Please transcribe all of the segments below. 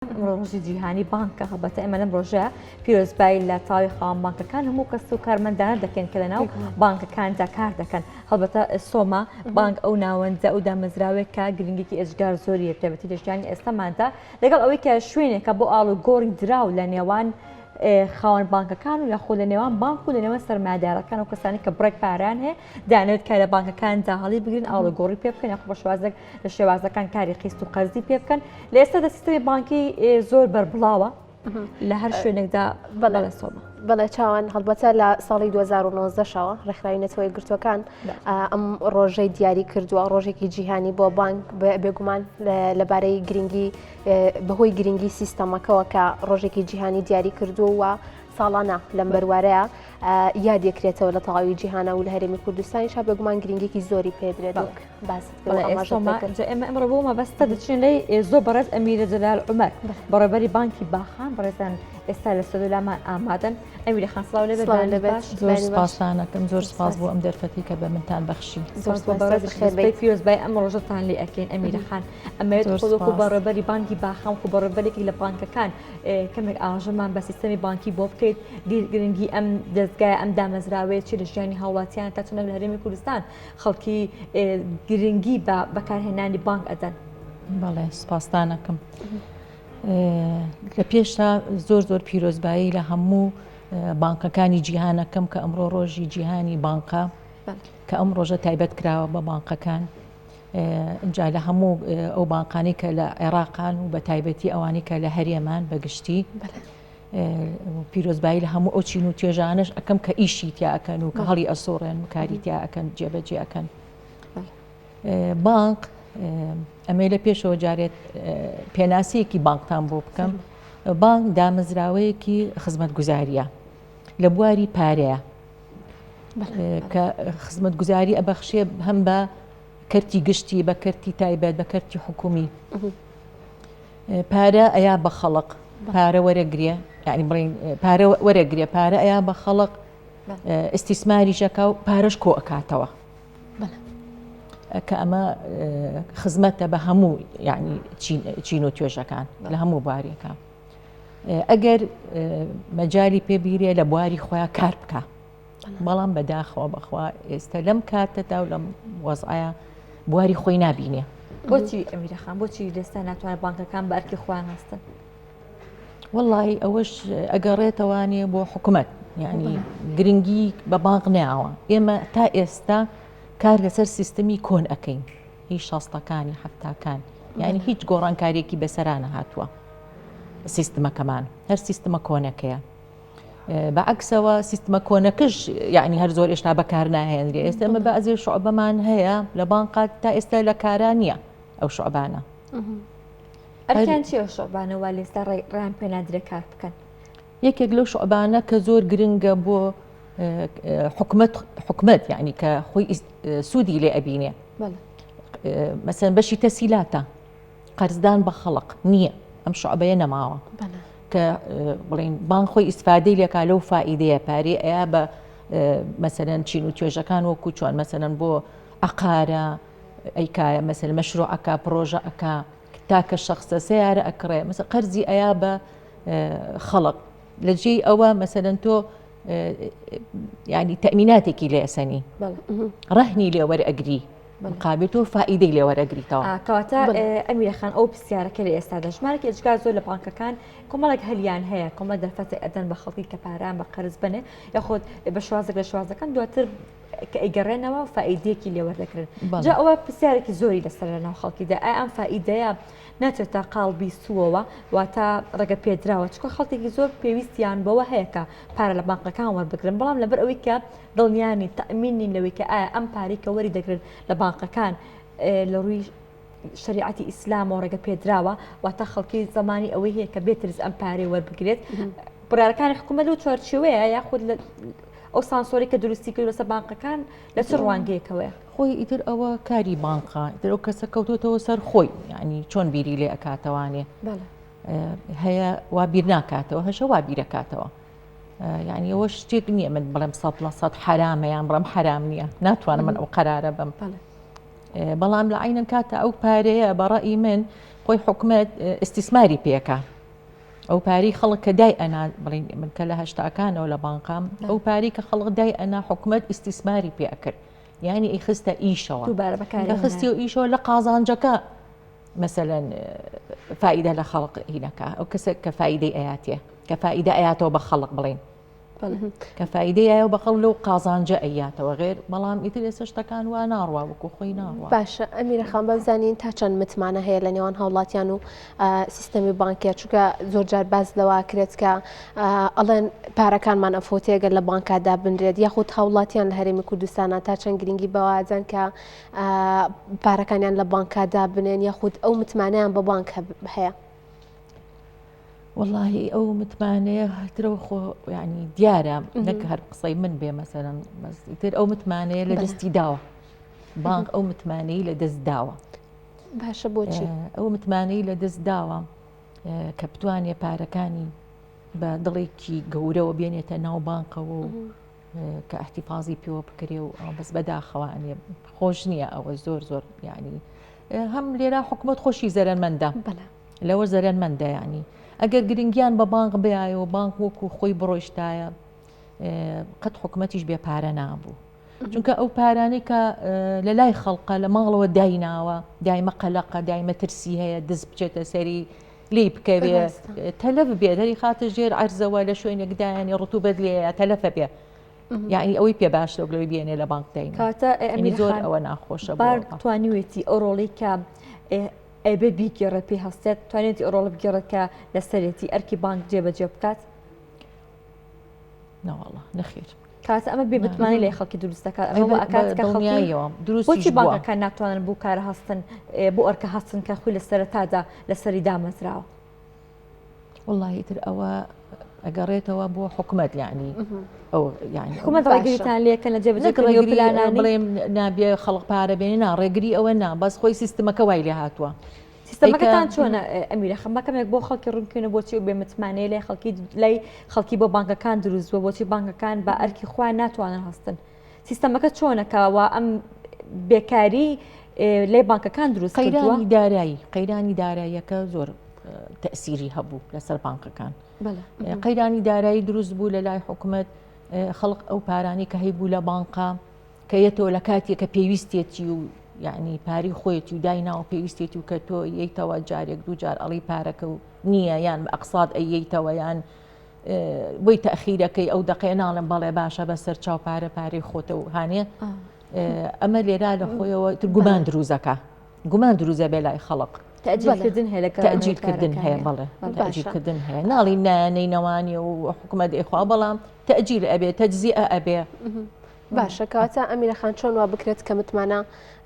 ئەمڕۆ ڕۆژی جیهانی بانکە، هەڵبەتە ئێمە لەم ڕۆژە پیرۆزبایی لە تەواوی خاوەن بانکەکان هەموو کەس و کارمەندانە دەکەین کە لەناو بانکەکاندا کار دەکەن. هەڵبەتە سۆما بانک ئەو ناوەندە ئەو دامەزراوەیە کە گرنگێکی ئێجگار زۆری هەیە تایبەتی لە ژیانی ئێستاماندا لەگەڵ ئەوەی کە شوێنێکە بۆ ئاڵوگۆڕی دراو لە نێوان خاوەن بانکەکان و یاخۆ لە نێوان بانک و لە نێوان سەرمایەدارەکان و کەسانی کە بڕێک پارەیان هەیە دانەوێت کار لە بانکەکاندا هەڵی بگرن ئاڵوگۆڕی پێ بکەن یاخۆ بە شێوازێک لە شێوازەکان کاری قیست و قەرزی پێ بکەن لە ئێستادا سیستەمی بانکی زۆر بەربڵاوە لە هەر شوێنێکدا بەڵێ سۆما. بەڵێ چاوان هەڵبەتە لە ساڵی 2019شەوە ڕێکخراوی نەتەوە یەکگرتووەکان ئەم ڕۆژەی دیاری کردووە ڕۆژێکی جیهانی بۆ بانک بێگومان لەبارەی گرنگی بەهۆی گرنگی سیستەمەکەەوە کە ڕۆژێکی جیهانی دیاری کردووە و ساڵانە لەم بەروارەیە یادێکرێتەوە لە تەواوی جیهانە و لە هەرێمی کوردستانیش بێگومان گرنگێکی زۆری پێدرێت باست کرد و ئاماژەت پێ کرد. جا ئێمە ئەمڕۆ بۆ مەبەستە دەچینە لای زۆر بەڕێز ئەمیرە جەلال عومەر بەڕێوەبەری بانکی باخان بەڕێزان ئێستا لە ستۆدیۆ لامان ئامادەن ئەمیرە خان سڵاو لێ سڵاو لێ بێت. زۆر سپاستان ئەکەم زۆر سپاس بۆ ئەم دەرفەتی کە بە منتان بەخشی. زۆر سپاس بەڕێز خێر پیرۆزبای ئەم ڕۆژەتان لێ ئەکەین ئەمیرە خان ئەمەوێت خۆت وەکو بەڕێوەبەری بانکی باخان وەکو بەڕێوەبەرێکی لە بانکەکان کەمێک ئاژەمان بە سیستەمی بانکی بۆ بکەیت گرنگی ئەم دەستگای ئەم دامەزراوەیە چی لە ژیانی هاوڵاتیان تا چەندێک لە هەرێمی کوردستان خەڵکی گرنگی بە بەکارهێنانی بانک ئەدەن. بەڵێ سپاستانەکەم. لە پێشتا زۆر زۆر پیرۆزبایی لە هەموو بانکەکانی جیهانەکەم کە ئەمڕۆ ڕۆژی جیهانی بانقە کە ئەم ڕۆژە تایبەت کراوە بە بانقەکان اینجا لە هەموو ئەو بانقانی کە لە عێراقان و بە تایبەتی ئەوانی کە لە هەرێمان بەگشتی. پیرۆزبایی لە هەموو ئەو چین و توێژانەش ئەەکەم کە ئیشی تیا ئەکەن و کە هەڵی ئەسوڕێن و کاری تیا ئەکەن جێبەجێ ئەکەن بانک ئەمەی لە پێشەوە جارێت پێناسەیەکی بانکتان بۆ بکەم بانک دامەزراوەیەکی خزمەتگوزاریە لە بواری پارەیە کە خزمەتگوزاری ئەبەخشێ هەم بە کەرتی گشتی بە کەرتی تایبەت بە کەرتی حکومی پارە ئەیا بە خەڵق پارە وەرەگرێ یعنی بڵین پارە وەرەگرێ پارە ئەیا بە خەڵق ئیستیسماریشەکە و پارەش کۆ ئەکاتەوە کە ئەمە خزمەتە بە هەموو یعنی چین و توێژەکان لە هەموو بارێکە ئەگەر مەجای پێبیرێ لە بواری خۆیان کار بکە بەڵام بەداخەوە بەخوا ئێستا لەم کاتەدا و لەم وەزعە بواری خۆی نابینێ. بۆچی ئەمیرە خان بۆچی لێستا ناتوانێت بانکەکان بە ئەرکی خۆیان هەستن؟ وەڵی ئەوەش ئەگەڕێتەوانێ بۆ حکومت یعنی گرنگی بە بانق ناوە ئێمە تا ئێستا کار لەسەر سیستمی کۆن ئەەکەین هی شەستەکانی حەفتاکان یعنی هیچ گۆڕانکاریەکی بەسەرانە هاتووە سیستمەکەمان هەر سیستمە کۆنەکەیە بە عەکسەوە سیستمە کۆنەکەش یعنی هەر زۆر ئێشتا بەکار ناهێنرێ ئێستا ئەمە بەعزێ شعبەمان هەیە لە بانقات تا ئێستا لە کارا نییە ئەو شعبانە ئەرکیان چیە شعبانە وا لێستا ڕێیان پێ نادرێ کار بکەن یەکێک لەو شعبانە کە زۆر گرنگە بۆ حکومت حکومت یعنی کە خۆی سوودی لێ ئەبینێ مەسەن بەشی تەسیلاتە قەرزدان بە خەڵق نییە ئەم شعبەیە نەماوە کە بڵین بانک خۆی ئیسفادەی لێکا لەو فائیدەیە پارەی ئەیا بە مەسەلەن چین و توێژەکان وەکو چۆن مەسەلەن بۆ عقارە ئەیکایە مەسەل مەشروعەکە پرۆژە ئەکا تاکە شخصە سیارە ئەکڕێ مەسە قەرزی ئەیا بە خەڵک لە جێی ئەوە مەسەلەن تۆ ینی تەمیناتێکی لێ ئەسەنی ڕەهنی لێ وەرئەگری مقابل تۆ فائیدەی لێ وەرەگریتەوە. کەواتە ئەمیرە خان ئەو پرسیارەکە لە ئێستادا ژمارەکی ئێجگار زۆر لە بانکەکان کۆمەڵێک هەلیان هەیە کۆمەڵ دەرفەتێک ئەدەن بە خەڵکی کە پاران بە قەرز بنێ یاخود بە شوازێک لە شوازەکان دواتر کە ئەیگەڕێنەوە فائیدەیەکی لێ وەردەگرن جا ئەوە پرسیارێکی زۆری لەسەر لە ناو خەڵکیدا ئایا ئەم فائیدەیە ناچێتە قاڵبی سووەوە واتە ڕێگە پێدراوە چونکە خەڵکێکی زۆر پێویستیان بەوە هەیە کە پارە لە بانقەکان وەربگرن بەڵام لەبەر ئەوەی کە دڵنیا نین تەئمین نین لەوەی کە ئایا ئەم پارەی کە وەری دەگرن لە بانقەکان لە ڕووی شریعەتی ئیسلامەوە ڕێگە پێدراوە واتە خەڵکی زمانی ئەوەی هەیە کە بێترس ئەم پارەی وەربگرێت بڕارەکانی حکوومەت لەو چوارچێوەیە یاخود لە ئەو سانسۆری کە دروستی کرد لەسەر بانقەکان لە چ ڕوانگەیەکەوەیە خۆی ئیتر ئەوە کاری بانقا ئیتر ئەو کەسە کەوتۆتەوە سەر خۆی یعنی چۆن بیری لێ ئەکاتەوانێ هەیە وا بیر ناکاتەوە هەشە وا بیرەکاتەوە یعنی ئەوە شتێک نییە من بڵێم سە لە سەد حرامە یان بڵێم حرام نییە ناتوانم من ئەو قەرارە بم بەڵام لە عینەن کاتە ئەو پارەیە بەڕئی من خۆ خۆی حکومەت ئیستیسماری پێکا ئەو پارەی خەڵک کە دای ئەنا بڵین من کە لە هەشتاکانەوە لە بانقام ئەو پارەی کە خەڵک دای ئەنا حکومەت ئیستیسماری پێ ئەکرد یعنی ئەی خستە ئیشەوە دووبارە بەکاری کە خستی و ئیشەوە لە قازانجەکە مەسەلەن فائیدە لە خەڵق هینەکە ئەو کەسە کە فائیدەی ئەیاتێ کە فائیدە ئەیاتەوە بە خەڵق بڵین کە فائیدەی یایەوە بە خەڵک لەو قازانجە ئەیاتەوە غێر بەڵام ئیتر ئێستا شتەکان وا ناڕوا وەکو خۆی ناڕوا. باشە ئەمیرە خان با بزانین تا چەند متمانە هەیە لە نێوان هاوڵاتیان و سیستەمی بانکیە چونکە زۆر جار باس لەوە کرێت کە ئەڵێن پارەکانمان ئەفۆتێ گەر لە بانکا دابنرێت یاخود هاوڵاتیان لە هەرێمی کوردستانە تا چەند گرنگی بەوازان کە پارەکانیان لە بانکا دابنێن یاخود ئەو متمانەیان بە بانک هەیە. وەڵاهی ئەو متمانەیە ترەوە خۆ ینی دیارە نەک هەر قسەی من بێ مەسەرم تر ئەو متمانەیە لە دەستی داوە بانک ئەو متمانەی لە دەست داوە باشە بۆچی ئەو متمانەی لە دەست داوە کە بتوانێ پارەکانی بە دڵێکی گەورەوە بێنێتە ناو بانقەوە و کە احتیفازی پێوە بکرێ و ئەو بەس بەداخەوانێ خۆش نییە ئەوە زۆر زۆر ینی هەم لێرە حکوومەت خۆشی زەرەرمەندە لەوە زەرەرمەندە یانی ئەگەر گرنگیان بە بانق بیایەوە بانک وەکو خۆی بڕۆیشتایە قەت حکوومەتیش بێ پارە نابوو چونکە ئەو پارانەی کە لە لای خەڵقە لە ماڵەوە دایناوە دایمە قەلەقە دایمە ترسی هەیە دز بچێتە سەری لی بکەوێ تەلەف بێ دەری خاتە ژێر عەرزەوە لە شوێنێک دایانی ڕتوبەت لێیە تەلەفە بێ یعنی ئەوەی پێ باشترە لەوەی بێنێ لە بانک داین کاتە زۆر ئەوە ناخۆشە بار توانیوێتی ئەو ڕۆڵی کە ئەبێ بیگێڕێت پێی هەستێت توانێتی ئەو ڕۆڵە بگێڕێت کە لەسەرێتی ئەرکی بانک جێبەجێ بکات؟ نەواڵا نەخێر. کاتە ئەمە بێ متمانەی لای خەڵکی دروست دەکات ئەمە وا ئەکات کە خەڵکی بۆچی بانکەکان ناتوانن بۆ کارە هەستن بۆ ئەرکە هەستن کە خۆی لە سەرەتادا لەسەری دامەزراوە؟ وەڵاهی تر ئەوە ئەگەڕێتەوە بۆ حکومەت یعنی ئەو یعنی حکومەت ڕێگریتان لێکەن لە جێبەجێکردنی پلانانەی بڵێم نابێ خەڵک پارە بێنێ نا ڕێگری ئەوە نا بەس خۆی سیستمەکە وای لێ هاتووە سیستەمەکەتان چۆنە ئەمیرە خەم بەکەمێک بۆ خەڵکی ڕوونکەینە بۆچی و بێ متمانەیە لای خەڵکی لای خەڵکی بۆ بانکەکان دروست بووە بۆچی بانکەکان بە ئەرکی خۆیان ناتوانن هەستن سیستەمەکە چۆنە کەوا ئەم بێکاری لای بانکەکان دروست قەیرانی دارایی قەیرانی داراییەکە زۆر تەسیری هەبوو لەسەر بانکەکان قەیرانی دارایی دروست بوو لە لای حکومت خەڵک ئەو پارانی کە هەیبوو لە بانقا کە یەتەوە لە کاتێک کە پێویستێتی و یعنی پاری خۆیەتی و دایناوە پێویستێتی و کە تۆ یەیتەوە جارێک دوو جار ئەڵی پارەکە و نییە یان ئەقساد ئەیەیتەوە یان بۆی تەخیرەکەی ئەو دەقەیە ناڵێم بەڵێ باشە بەسەر چاو پارە پارەی خۆتە و هاانێ ئەمە لێرا لە خۆیەوە تر گومان دروزەکە گومان دروزە بێ لای خەڵق تەجیلکردن هەیە لە تەجیلکردن هەیە بەڵێ تەجیلکردن هەیە ناڵی نانەی نەوانی و حکومەت ئێخوا بەڵام تەجیل ئەبێ تەجزیە ئەبێ باشە کەواتە ئەمیرە خان چۆن وا بکرێت کە متمانە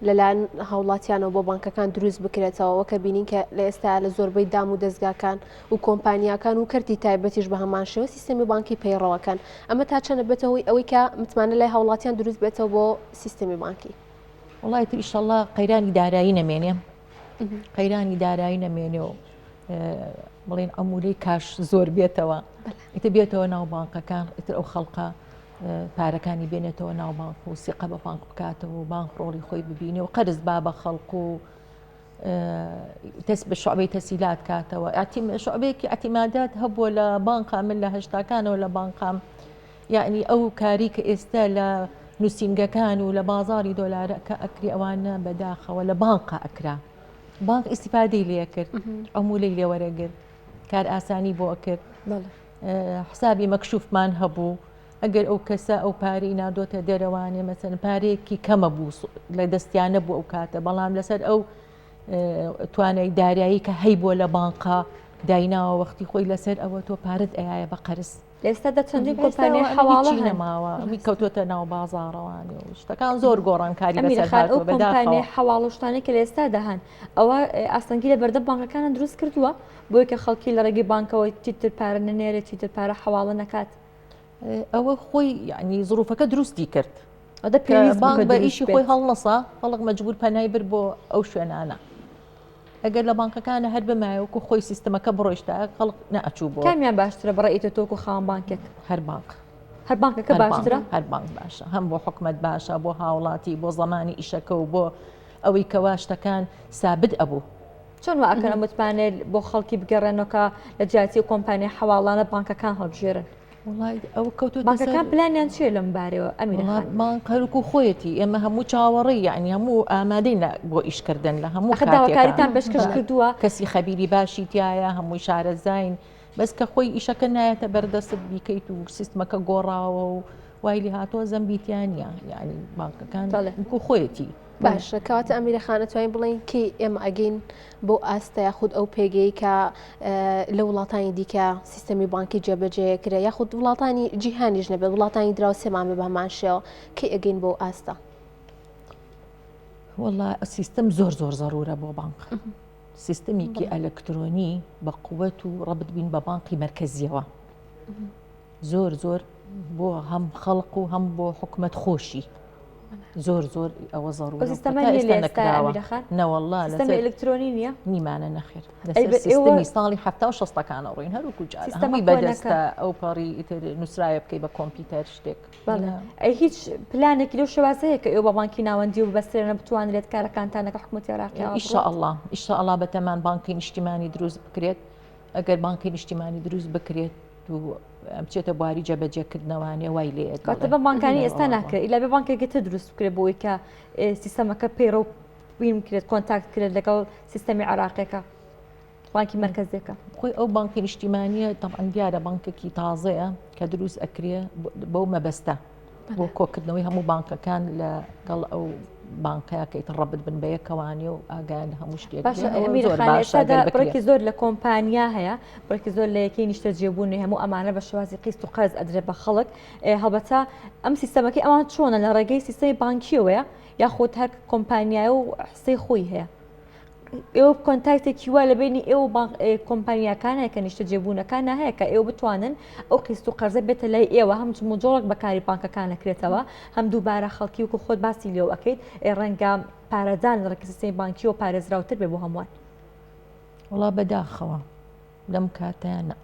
لەلایەن هاوڵاتیانەوە بۆ بانکەکان دروست بکرێتەوە وەکە بینین کە لە ئێستا لە زۆربەی دام و دەزگاکان و کۆمپانیاکان و کەرتی تایبەتیش بە هەمان شێوە سیستەمی بانکی پەیڕەوەکەن ئەمە تا چەنە بێتە هۆی ئەوەی کە متمانە لای هاوڵاتیان دروست بێتەوە بۆ سیستەمی بانکی وڵی تر ئیشەڵا قەیرانی دارایی نەمێنێ قەیرانی دارایی نەمێنێ و بڵێن عمولەی کاش زۆر بێتەوە ئیتر بێتەوە ناو بانکەکان ئیتر ئەو خەڵقە پارەکانی بێنێتەوە ناو بانک و سیقە بە بانک بکاتەوە و بانک ڕۆڵی خۆی ببینێ و قەرز با بە خەڵک و تەس بە شعبەی تەسیلات کاتەوە شعبەیەکی ئەتیمادات هەبووە لە بانقا من لە هەشتاکانەوە لە بانقام یعنی ئەو کاری کە ئێستا لە نووسینگەکان و لە بازاری دۆلارەکە ئەکری ئەوانە بەداخەوە لە بانقا ئەکرا بانک ئیسیفادەی لێکرد عمولەی لێوەرەگرت کار ئاسانی بۆ ئەکرد حسابی مەکشوفمان هەبوو ئەگەر ئەو کەسە ئەو پارەی ناردۆتە دەرەوانێ مەسەن پارەیەکی کەمە بوو لە دەستیان نەبوو ئەو کاتە بەڵام لەسەر ئەو توانای دارایی کە هەیبووە لە بانقا دایناوە وەختی خۆی لەسەر ئەوە تۆ پارت ئەیایە بە قەرز. لە ئێستادا چەندین کۆمپانیای حەواڵە هەن. نەماوە ئەمی کەوتۆتە ناو بازاڕەوانی و شتەکان زۆر گۆڕانکاری ئەمیرە بەسەر خان ئەو هاتووە بەداخەوە. کۆمپانیای حەواڵە و شتانەی کە لە ئێستادا هەن ئەوە ئاستەنگی لە بەردەم بانکەکانە دروست کردووە بۆی کە خەڵکی لە ڕێگەی بانکەوە چیتر پارە نەنێرێت چیتر پارە حەواڵە نەکات. ئەوە خۆی یعنی زروفەکە دروستی کرد. ئەدە پێویست بانک بە ئیشی خۆی هەڵنەسا خەڵک مەجبور پەنای برد بۆ ئەو شوێنانە. ئەگەر لە بانکەکانە هەر بمایە وەکو خۆی سیستمەکە بڕۆیشتا خەڵک نەئەچوو بۆ کامیان باشترە بەڕێی تۆ وەکو خاوەن بانکێک؟ هەر بانک. هەر بانکەکە باشترە؟ هەر بانک باشە هەم بۆ حکومەت باشە بۆ هاوڵاتی بۆ زەمانی ئیشەکە و بۆ ئەوەی کەوا شتەکان سابت ئەبوو. چۆن وا ئەکەن ئەم متمانەیە بۆ خەڵکی بگەڕێنەوە کە لە جیاتی ئەو کۆمپانیا حەواڵانە بانکەکان هەڵبژێرن؟ وەڵای ئەوە کەوتۆتە سەر بانکەکان پلانیان چییە لەم بارەیەوە ئەمیرە وەڵا خان؟ بانک هەروکو خۆیەتی ئێمە هەموو چاوەڕێی یعنی هەموو ئامادەین لە بۆ ئیشکردن لە هەموو ئەخە کاتێکا داواکاریتان پێشکەش بەڵێ. کردووە؟ کەسی خەبیری باشی تیایە هەمووی شارەزاین بەس کە خۆی ئیشەکە نایەتە بەردەستت بیکەیت و سیستمەکە گۆڕاوە و وای لێ هاتووە زەمبی تیا نییە یعنی بانکەکان بەڵێ. وەکو خۆیەتی. باشە کەواتە ئەمیرە خان ئەتوانین بڵێین کەی ئێمە ئەگەین بەو ئاستە یاخود ئەو پێگەی کە لە وڵاتانی دیکە سیستەمی بانکی جێبەجێ کرێ یاخود وڵاتانی جیهانیش نەبێت وڵاتانی دراوسێمان بە هەمان شێوە کەی ئەگەین بەو ئاستە؟ وەڵا سیستم زۆر زۆر زەرورە بۆ بانک سیستمێکی ئەلکترۆنی بە قوت و ڕەبت بین بە بانقی مەرکەزیەوە زۆر زۆر بۆ هەم خەڵق و هەم بۆ حکومەت خۆشی زۆر زۆر ئەوە زەڕوورە سیستەمە نییە لە ئێستا ئەمیرە خان؟ نەوەڵڵا سیستەمی لەسەر ئەلکترۆنی نییە؟ نیمانە نەخێر ئەی لەسەر بە ئێوە سیستمی ساڵی حەفتا و شەستەکانە ڕۆین هەروکو جارە سیستەمە هەمووی کۆنەکە بەدەستە ئەو پەڕی ئیتر نووسراوە بکەی بە کۆمپیوتەر شتێک بەڵێ نا. ئەی هیچ پلانێکی لەو شێوازە هەیە کە ئێوە بە بانکی ناوەندی و ببەسترێنە بتوانرێت کارەکانتان لەگەڵ حکوومەتی عێراقیەوە بڕوات؟ ئیشاڵڵا ئیشاڵڵا بەتەمان بانکی نیشتیمانی دروست بکرێت ئەگەر بانکی نیشتیمانی دروست بکرێت و بچێتە بواری جێبەجێکردنەوانێ وای لێ کاتە بە بانکانی ئێستا ناکرێت ئیلا بێ بانکێکی تر دروست بکرێت بۆ ئەوەی کە سیستەمەکە پەیڕەو بین بکرێت contact کرێت لەگەڵ سیستەمی عێراقیەکە بانکی مەرکەزیەکە. خۆی ئەو بانکی نیشتیمانیە تەبعەن دیارە بانکێکی تازەیە کە دروست ئەکرێ بەو مەبەستە بۆ کۆکردنەوەی هەموو بانکەکان لەگەڵ ئەو بانکەیە کە ئیتر ڕەبت بن بە یەکەوانێ و ئاگایان لە هەموو شتێک باشە بێ. ئەوە ئەمیر زۆر خان باشە ئێستادا گەر بکرێ. بڕێکی زۆر لە کۆمپانیا هەیە بڕێکی زۆر لە یەکەی نیشتەجێبوون هەموو ئەمانە بە شێوازی قیست و قەرز ئەدرێ بە خەڵک ئێ، هەڵبەتە ئەم سیستەمەکەی ئەوان چۆنە لە ڕێگەی سیستەمی بانکیەوەیە یاخود هەر کۆمپانیایە و حسەی خۆی هەیە ئێوە contact ێکی وا لە بینی ئێوە کۆمپانیاکان هەیە کە نیشتەجێبوونەکان هەیە کە ئێوە بتوانن ئەو قیست و قەرزە بێتە لای ئێوە هەم جموجۆڵێک بەکاری بانکەکان نەکرێتەوە هەم دووبارە خەڵکی وەکو خۆت باسی لێو ئەەکەیت ئێ ڕەنگە پارەدان لە ڕێگەی سیستەمی بانکیەوە پارێزراوتر بێ بۆ هەمووان. وڵا بەداخەوە لەم کاتیانە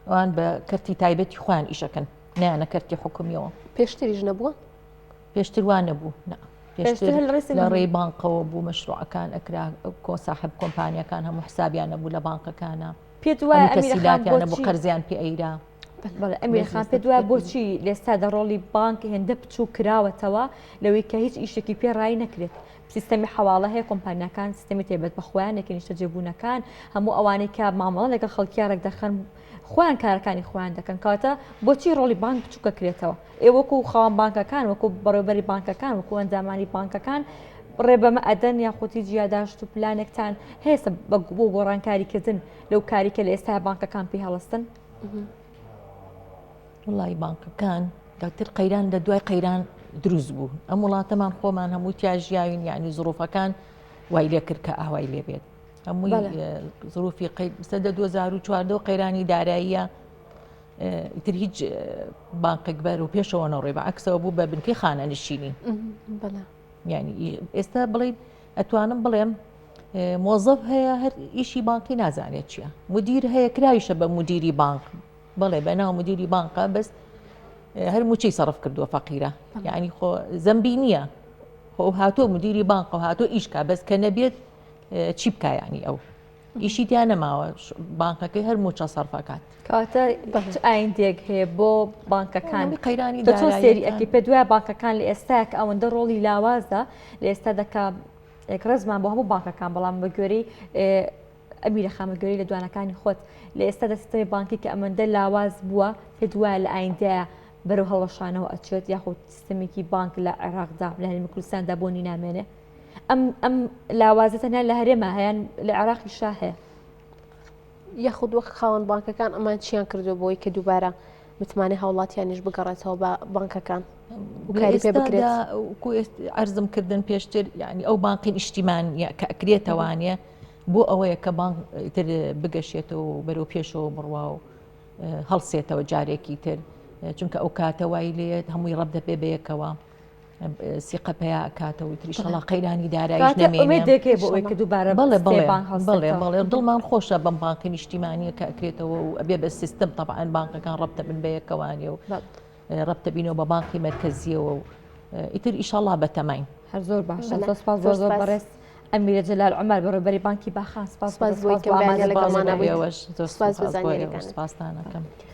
ئەوان بە کەرتی تایبەتی خۆیان ئیشەکەن نیانە کەرتی حکومیەوە پێشتریش نەبووە پێشتر وا نەبوو نا پێشتر لە ڕێی بانقەوە بوو مەشروعەکان ئەکرا کۆ ساحب کۆمپانیەکان هەموو حسابیان نەبوو لە بانقەکانە پێت وایە تەسیلاتیان نەبوو قەرزیان پێ ئەیرا بەڵێ ئەمیر خان پێت وایە بۆچی لێستادا ڕۆڵی بانک هێندە بچوو کراوەتەوە لەوەی کە هیچ ئیشێکی پێ ڕای نەکرێت سیستەمی حەواڵە هەیە کۆمپانیاکان سیستەمی تایبەت بە خۆیان یەکە نیشتەجێبوونەکان هەموو ئەوانەی کە مامەڵە لەگەڵ خەڵکیان ڕێکدەخەن خۆیان کارەکانی خۆیان دەکەن کەواتە بۆچی ڕۆڵی بانک بچووکەکرێتەوە ئێ وەکو خاوەن بانکەکان وەکو بەڕێوبەری بانکەکان وەکو ئەندامانی بانکەکان ڕێ بەمە ئەدەن یاخود هیچ یاداشت و پلانێکتان هەیە بە بۆ گۆڕانکاریکردن لەو کاری کە لە ئێستا بانکەکان پێی هەڵستن؟ وڵی بانکەکان داکتر قەیران لە دوای قەیران دروست بوو ئەم وڵاتەمان خۆمان هەموو تیا ژیاوین یعنی زروفەکان وای لێ کرد کە ئاوای لێبێت هەمووی زروفی سەدە 2014 قەیرانی داراییە ئیتر هیچ بانقێک بەر و پێشەوە نەڕۆی بە عکسەوە بوو بە بنکەی خانەنشینی ینی ئێستا بڵێ ئەتوانم بڵێم مۆزەف هەیە هەر ئیشی بانقی نازانێت چییە مدیر هەیە کراویشە بە مدیری بانق بەڵێ بە ناو مدیری بانقە بەس هەر موچەی سەرف کردووە فەقیرە یعنی خۆ زەمبی نییە خۆ هاتۆ مدیری بانقە هاتۆ ئیشکا بەس کە نەبێت چی بکە ینی ئەو ئیشی تیا نەماوە بانکەکەی هەر موچە سەرفەکات. کەواتە چ ئایندەیەک هەیە بۆ بانکەکان قەیرانی تۆ چۆن سێری ئەکەی پێت وایە بانکەکان لە ئێستا کە ئەوەندە ڕۆڵی لاوازە لە ئێستا دەکا یەک ڕێزمان بۆ هەموو بانکەکان بەڵام بە گوێرەی ئەمیرە خان بە گوێرەی لە دوانەکانی خۆت لە ئێستادا سیستەمی بانکی کە ئەمەندە لاواز بووە پێت وایە لە ئایندەیە بەرەو هەڵوەشانەوە ئەچێت یاخود سیستەمێکی بانک لە عێراقدا لە هەرێمی کوردستاندا بۆنی نامێنێ ئەم ئەم لاوازە تەنیا لە هەرێمە هەیە لە عێراقیشا هەیە. یاخود وەک خاوەن بانکەکان ئەمان چیان کردووە بۆی کە دووبارە متمانەی هاوڵاتیانیش بگەڕێتەوە بە بانکەکان و کاری پێ بکرێت؟ ئەرزم کردن پێشتر یعنی ئەو بانقی نیشتیمانە کە ئەکرێتەوانە بۆ ئەوەیە کە بانک تر بگەشێتەوە و بەرەو پێشەوە بڕوا و هەڵسێتەوە جارێکی تر چونکە ئەو کاتە وای لێت هەمووی ڕەب دەبێ بەیەکەوە سیقە پەیا ئەکاتەوە ئیتر ئیشەڵا قەیرانی داراییش نەمێنێ. ئومێدێک هەیە بۆ ئەوەی کە دووبارە بەڵێ بەڵێ سێ بانک بەڵێ هەڵسێتەوە. بەڵێ دڵمان خۆشە بەم بانقی نیشتیمانیە کە ئەکرێتەوە و ئەبێ بە سیستم تەبعەن بانقەکان ڕەبتە بن بە یەکەوانێ و بەڵێ. ڕەبتە بینەوە بە بانقی مەرکەزیەوە و ئیتر ئیشەڵا بەتەماین. هەر زۆر باشە بەڵێ زۆر سپاس زۆر زۆر زۆر سپاس. بەڕێز. ئەمیرە جەلال عومەر بەڕێوەبەری بانکی باخان سپاس سپاس بۆ بۆ ئامادەبوونتان. سپاس بۆ ئێوەش. زۆر سپاس بۆ سپاس بۆ ئێوەش. زانیاریەکانت. سپاستان ئەکەم.